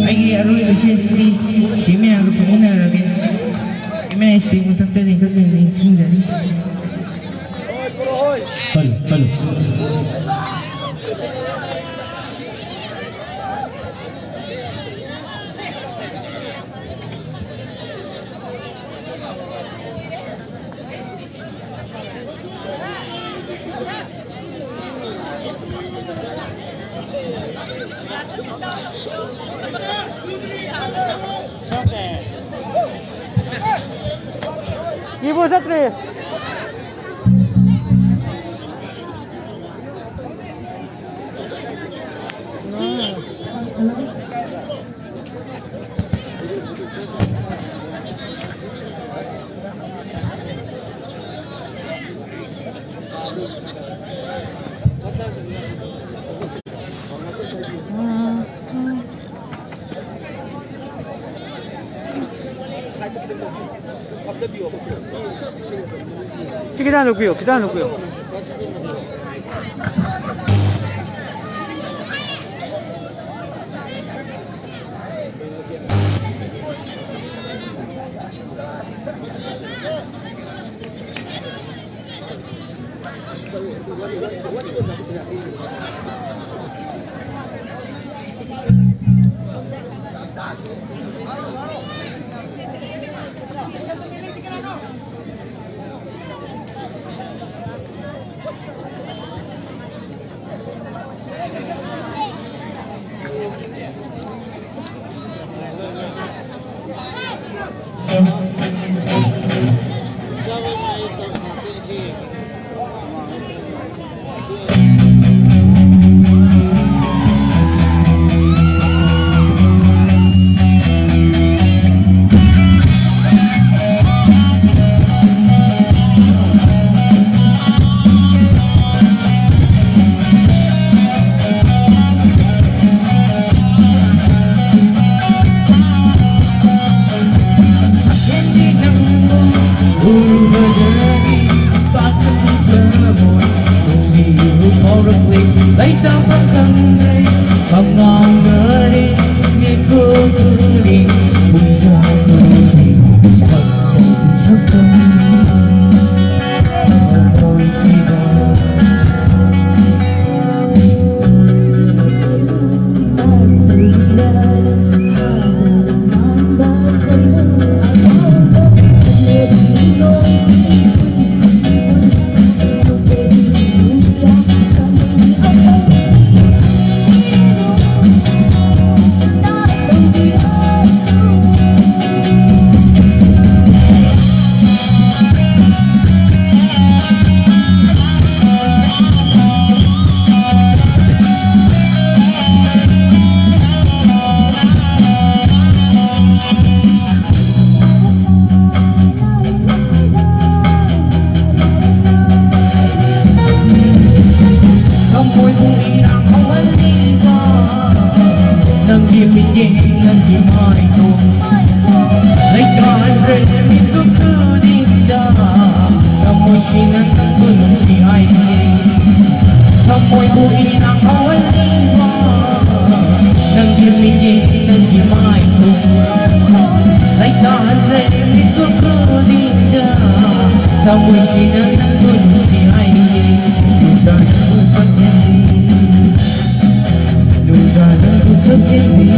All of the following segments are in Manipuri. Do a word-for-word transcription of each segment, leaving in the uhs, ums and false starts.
ꯑꯩꯒꯤ ꯑꯔꯣꯏꯕ ꯏꯁꯩꯁꯤꯗꯤ ꯁꯤ ꯃꯌꯥꯝꯒ ꯁꯛꯃꯤꯟꯅꯔꯒꯦ꯫ ꯏꯃꯥ stage ꯃꯊꯛꯇ ꯂꯦꯡꯈꯠꯇꯨꯅ ꯅꯤꯡꯁꯤꯡꯖꯔꯤ꯫ ꯍꯜꯂꯨ, ꯍꯜꯂꯨ꯫ ꯏꯕꯣ ꯆꯠꯇ꯭ꯔꯤ꯫ ꯁꯤ ꯈꯤꯇꯪ ꯂꯧꯕꯤꯌꯣ, ꯈꯤꯇꯪ ꯂꯧꯕꯤꯌꯣ꯫ ꯎꯕꯗꯒꯤ ꯄꯥꯈꯪ ꯊꯃꯣꯏ ꯅꯨꯡꯁꯤꯕ ꯐꯥꯎꯔꯛꯂꯦ꯫ ꯂꯩꯇꯥꯐꯝ ꯈꯪꯗ꯭ꯔꯦ, ꯄꯪꯉꯥꯎ ꯉꯥꯎꯔꯦ, ꯃꯤꯀꯨꯞ ꯈꯨꯗꯤꯡ ꯄꯨꯡꯖꯥ ꯈꯨꯗꯤꯡ ꯁꯛꯇꯝ ꯊꯃꯣꯏꯁꯤꯗ꯫ ꯊꯃꯣꯏꯕꯨ ꯏꯅꯥꯛ ꯈꯨꯜꯍꯜꯂꯤꯕ ꯅꯪꯒꯤ ꯃꯤꯠꯌꯦꯡ, ꯅꯪꯒꯤ ꯃꯥꯏꯊꯣꯡ ꯂꯩꯇꯥꯍꯟꯗ꯭ꯔꯦ ꯃꯤꯀꯨꯞ ꯈꯨꯗꯤꯡꯗ꯫ ꯊꯃꯣꯏꯁꯤꯅ ꯅꯪꯕꯨ ꯅꯨꯡꯁꯤ ꯍꯥꯏꯔꯤ꯫ ꯊꯃꯣꯏꯕꯨ ꯏꯅꯥꯛ ꯈꯨꯜꯍꯜꯂꯤꯕ ꯅꯪꯒꯤ ꯃꯤꯠꯌꯦꯡ, ꯅꯪꯒꯤ ꯃꯥꯏꯊꯣꯡ ꯂꯩꯇꯥꯍꯟꯗ꯭ꯔꯦ ꯃꯤꯀꯨꯞ ꯈꯨꯗꯤꯡꯗ꯫ ꯊꯃꯣꯏꯁꯤꯅ ꯅꯪꯕꯨ ꯅꯨꯡꯁꯤ ꯍꯥꯏꯔꯤ꯫ ꯅꯨꯡꯖꯥꯅ ꯎꯁꯛ ꯌꯦꯡꯂꯤ, ꯅꯨꯡꯖꯥꯅ ꯎꯁꯛ ꯌꯦꯡꯂꯤ꯫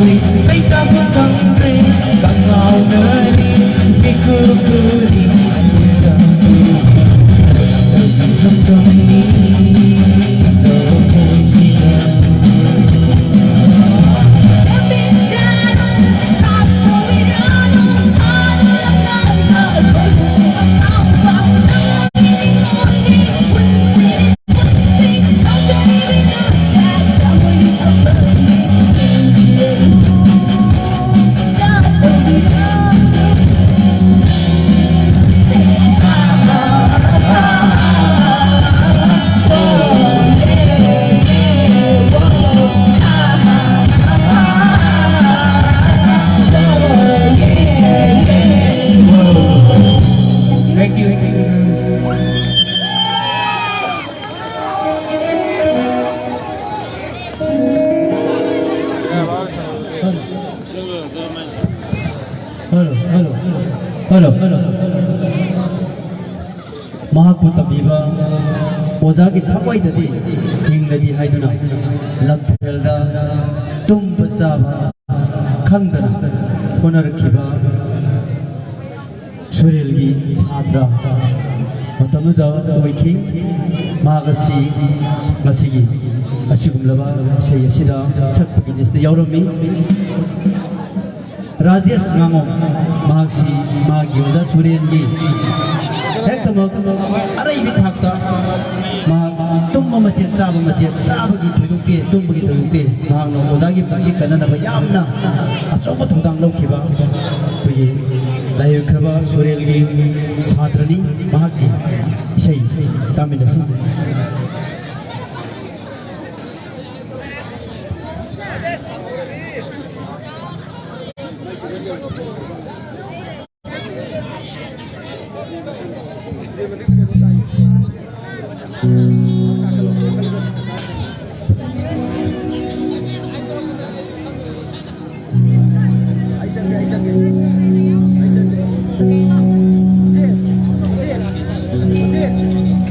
ꯂꯩꯇꯥꯕ ꯐꯪꯗ꯭ꯔꯦ, ꯀꯪꯉꯥꯎꯅꯔꯤ, ꯃꯤꯀꯨꯞ ꯈꯨꯗꯤꯡ ꯁꯛꯇꯝꯅꯤ꯫ Thank you. Hello, hello, hello, hello. ꯃꯍꯥꯛꯄꯨ ꯇꯝꯕꯤꯕ ꯑꯣꯖꯥꯒꯤ ꯊꯃꯣꯏꯗꯗꯤ ꯍꯤꯡꯂꯗꯤ ꯍꯥꯏꯗꯨꯅ ꯂꯝꯐꯦꯜꯗ ꯇꯨꯝꯕ ꯆꯥꯕ ꯈꯪꯗꯅ ꯍꯣꯠꯅꯔꯛꯈꯤꯕ ꯁꯨꯔꯦꯜꯒꯤ ꯁꯥꯇ꯭ꯔ ꯃꯇꯝꯗꯨꯗ ꯑꯣꯏꯈꯤ꯫ ꯃꯍꯥꯛ ꯑꯁꯤ ꯉꯁꯤꯒꯤ ꯑꯁꯤꯒꯨꯝꯂꯕ ꯏꯁꯩ ꯑꯁꯤꯗ ꯁꯛꯄꯒꯤ ꯂꯤꯁꯇ ꯌꯥꯎꯔꯝꯃꯤ꯫ ꯔꯥꯖꯦꯁ ꯉꯥꯉꯣꯝ, ꯃꯍꯥꯛꯁꯤ ꯃꯍꯥꯛꯀꯤ ꯑꯣꯖꯥ ꯁꯨꯔꯦꯟꯒꯤ ꯍꯦꯛꯇꯃꯛ ꯑꯔꯩꯕꯤ ꯊꯥꯛꯇ ꯃꯍꯥꯛ ꯇꯨꯝꯕ ꯃꯆꯦꯠ, ꯆꯥꯕ ꯃꯆꯦꯠ, ꯆꯥꯕꯒꯤ ꯊꯣꯏꯗꯣꯛꯇꯦ, ꯇꯨꯝꯕꯒꯤ ꯊꯣꯏꯗꯣꯛꯇꯦ꯫ ꯃꯍꯥꯛꯅ ꯑꯣꯖꯥꯒꯤ ꯄꯨꯟꯁꯤ ꯀꯟꯅꯅꯕ ꯌꯥꯝꯅ ꯑꯆꯧꯕ ꯊꯧꯗꯥꯡ ꯂꯧꯈꯤꯕ ꯑꯩꯈꯣꯏꯒꯤ ꯂꯥꯏ ꯑꯣꯏꯈ꯭ꯔꯕ ꯁꯨꯔꯦꯜꯒꯤ ꯁꯥꯇ꯭ꯔꯅꯤ꯫ ꯃꯍꯥꯛꯀꯤ ꯏꯁꯩ ꯇꯥꯃꯤꯟꯅꯁꯤ꯫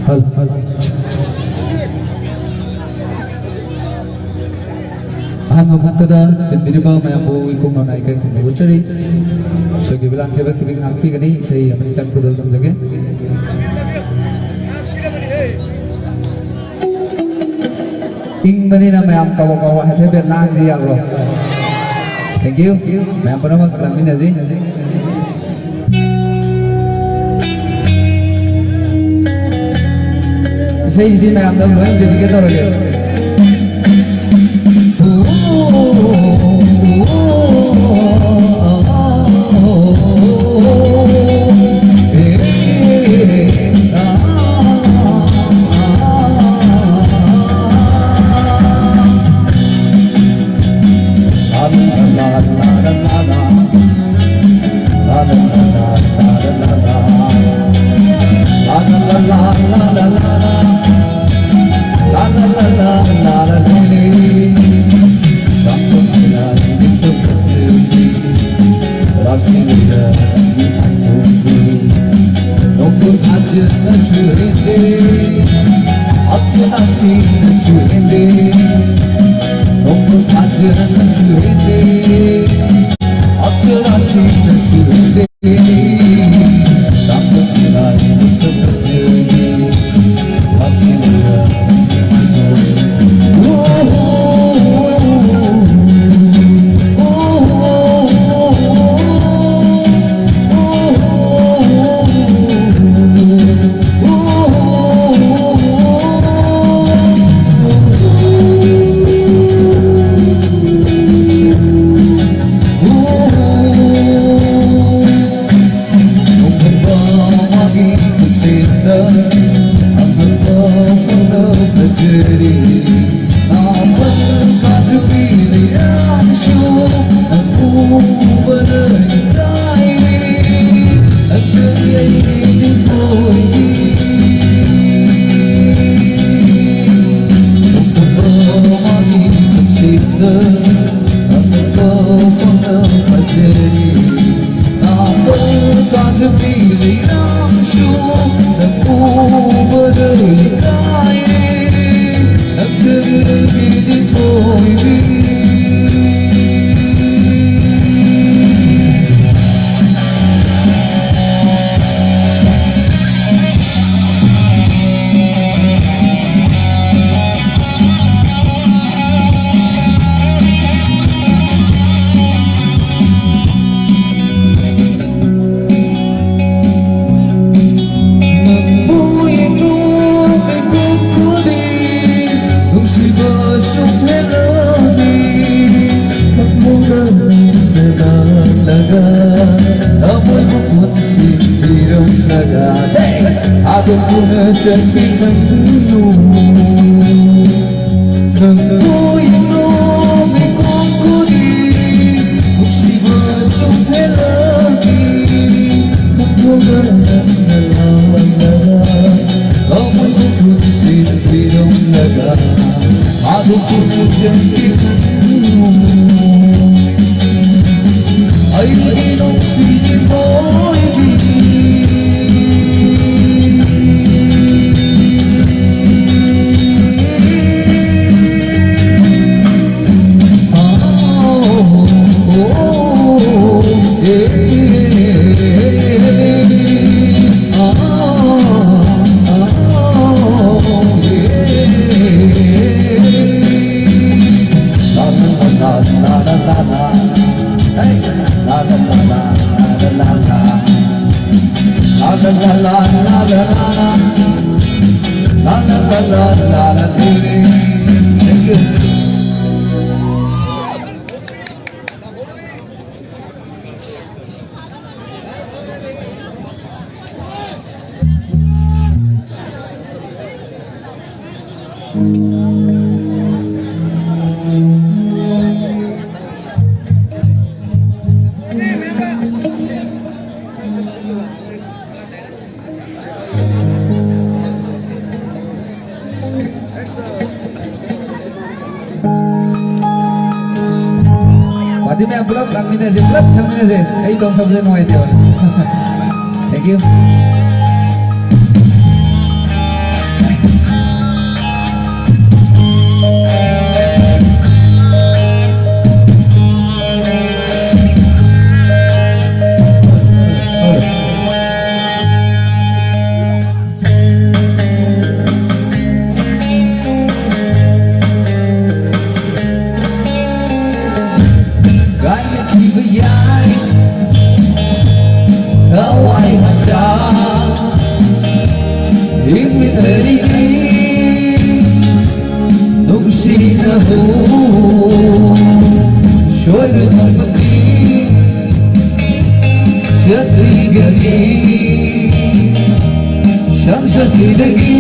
ꯍꯜ, ꯍꯜ꯫ ꯑꯍꯥꯟꯕ ꯃꯛꯇꯗ ꯇꯤꯟꯕꯤꯔꯤꯕ ꯃꯌꯥꯝꯕꯨ ꯏꯀꯣꯛ ꯅꯧꯅ ꯏꯀꯥꯏ ꯈꯨꯝꯅꯕ ꯎꯠꯆꯔꯤ꯫ ꯁꯣꯏꯈꯤꯕ ꯂꯥꯟꯈꯤꯕ ꯈꯨꯗꯤꯡ ꯉꯥꯛꯄꯤꯒꯅꯤ꯫ ꯏꯁꯩ ꯑꯃꯅꯤꯇꯪ ꯈꯨꯗꯣꯜ ꯇꯝꯖꯒꯦ꯫ ꯏꯪꯕꯅꯤꯅ ꯃꯌꯥꯝ ꯀꯥꯎꯕ ꯀꯥꯎꯕ ꯍꯥꯏꯐꯦꯠ ꯍꯥꯏꯐꯦꯠ ꯂꯥꯡꯁꯤ ꯌꯥꯕ꯭ꯔꯣ? Thank you꯫ ꯃꯌꯥꯝ ꯄꯨꯝꯅꯃꯛ ꯂꯥꯡꯃꯤꯟꯅꯁꯤ꯫ ꯏꯁꯩꯁꯤꯗꯤ ꯃꯌꯥꯝꯗ ꯂꯣꯏ dedicate ꯇꯧꯔꯒꯦ꯫ ꯁꯨꯝ ꯍꯦꯜꯂꯝꯃꯤ, ꯈꯪꯍꯧꯗꯅ ꯂꯥꯛꯂꯒ, ꯑꯃꯣꯏꯕꯨ ꯄꯨꯟꯁꯤ ꯄꯤꯔꯝꯂꯒ꯫ ꯊꯥꯗꯣꯛꯇꯨꯅ ꯆꯠꯈꯤꯕꯅꯨ꯫ ꯅꯪꯕꯨ ꯌꯦꯡꯂꯨ ꯃꯤꯀꯨꯞ ꯈꯨꯗꯤꯡ, ꯅꯨꯡꯁꯤꯕ ꯁꯨꯝ ꯍꯦꯜꯂꯛꯏ꯫ ꯈꯪꯍꯧꯗꯅ ꯅꯪꯅ ꯂꯥꯛꯂꯝꯂꯒ, ꯑꯃꯣꯏꯕꯨ ꯄꯨꯟꯁꯤ ꯄꯤꯔꯝꯂꯒ, ꯊꯥꯗꯣꯛꯇꯨꯅ ꯆꯠꯈꯤꯕꯅꯨ꯫ ꯑꯩꯒꯤ ꯅꯨꯡꯁꯤꯕꯤ ꯃꯣꯏꯕꯤ꯫ Thank you. Party ꯃꯌꯥꯝ ꯄꯨꯂꯞ ꯂꯥꯛꯃꯤꯟꯅꯁꯦ, ꯄꯨꯂꯞ ꯁꯛꯃꯤꯟꯅꯁꯦ꯫ ꯑꯩ ꯏꯇꯣꯝ ꯁꯛꯄꯁꯦ ꯅꯨꯡꯉꯥꯏꯇꯦꯕ꯫ Thank you. ꯀꯥꯏꯅꯈꯤꯕ ꯌꯥꯏ ꯊꯋꯥꯏ ꯃꯆꯥ ꯍꯤꯡꯃꯤꯟꯅꯔꯤꯉꯩ ꯅꯨꯡꯁꯤ ꯁꯣꯏꯔꯣꯏ ꯉꯝꯕꯗꯤ ꯆꯠꯈꯤꯒꯅꯤ꯫ ꯁꯪꯁꯥꯔꯁꯤꯗꯒꯤ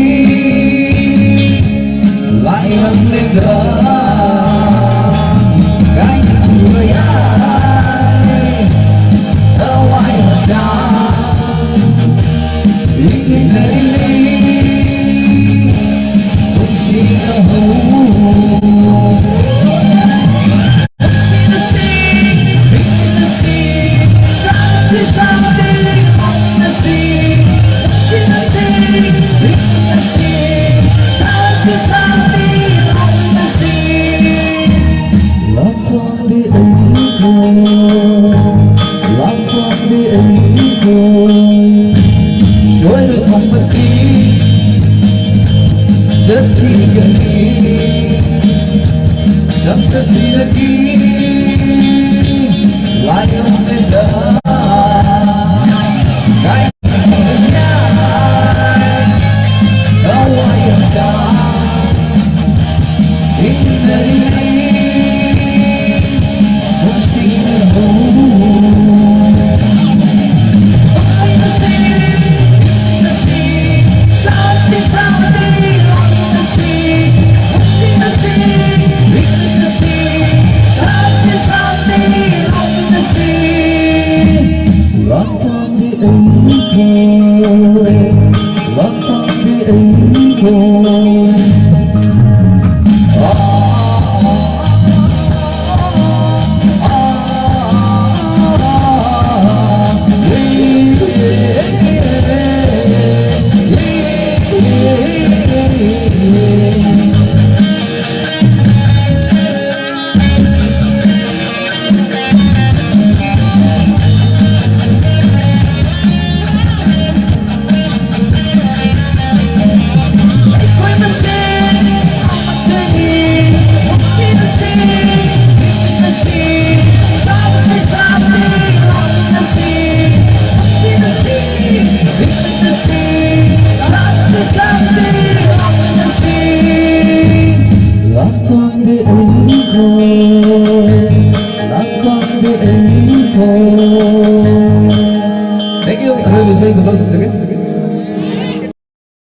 ꯂꯥꯏ ꯂꯝꯂꯦꯟꯗ ꯀꯥꯏꯅ ꯊꯨꯕ ꯌꯥꯏ꯫ ꯊꯋꯥꯏ ꯍꯛꯆꯥꯡ ꯍꯤꯡꯃꯤꯟꯅꯔꯤꯉꯩ ꯅꯨꯡꯁꯤꯅꯍꯧ꯫ ꯁꯣꯏꯔꯣꯏ ꯉꯝꯕꯗꯤ ꯆꯠꯈꯤꯒꯅꯤ꯫ ꯁꯪꯁꯥꯔꯁꯤꯗꯒꯤ ꯂꯥꯏ ꯂꯝꯂꯦꯟꯗ ꯀꯥꯏꯅ ꯊꯨꯕ ꯌꯥꯏ꯫ ꯊꯋꯥꯏ ꯍꯛꯆꯥꯡ ꯍꯤꯡꯅꯔꯤꯉꯩ ꯅꯨꯡꯁꯤꯅꯍꯧ꯫ ꯑꯩꯈꯣ ꯂꯥꯛꯄꯥꯝꯗꯤ ꯑꯩꯈꯣ꯫ Thank you. ꯑꯔꯣꯏꯕ ꯏꯁꯩ ꯃꯊꯪ ꯇꯧꯖꯒꯦ꯫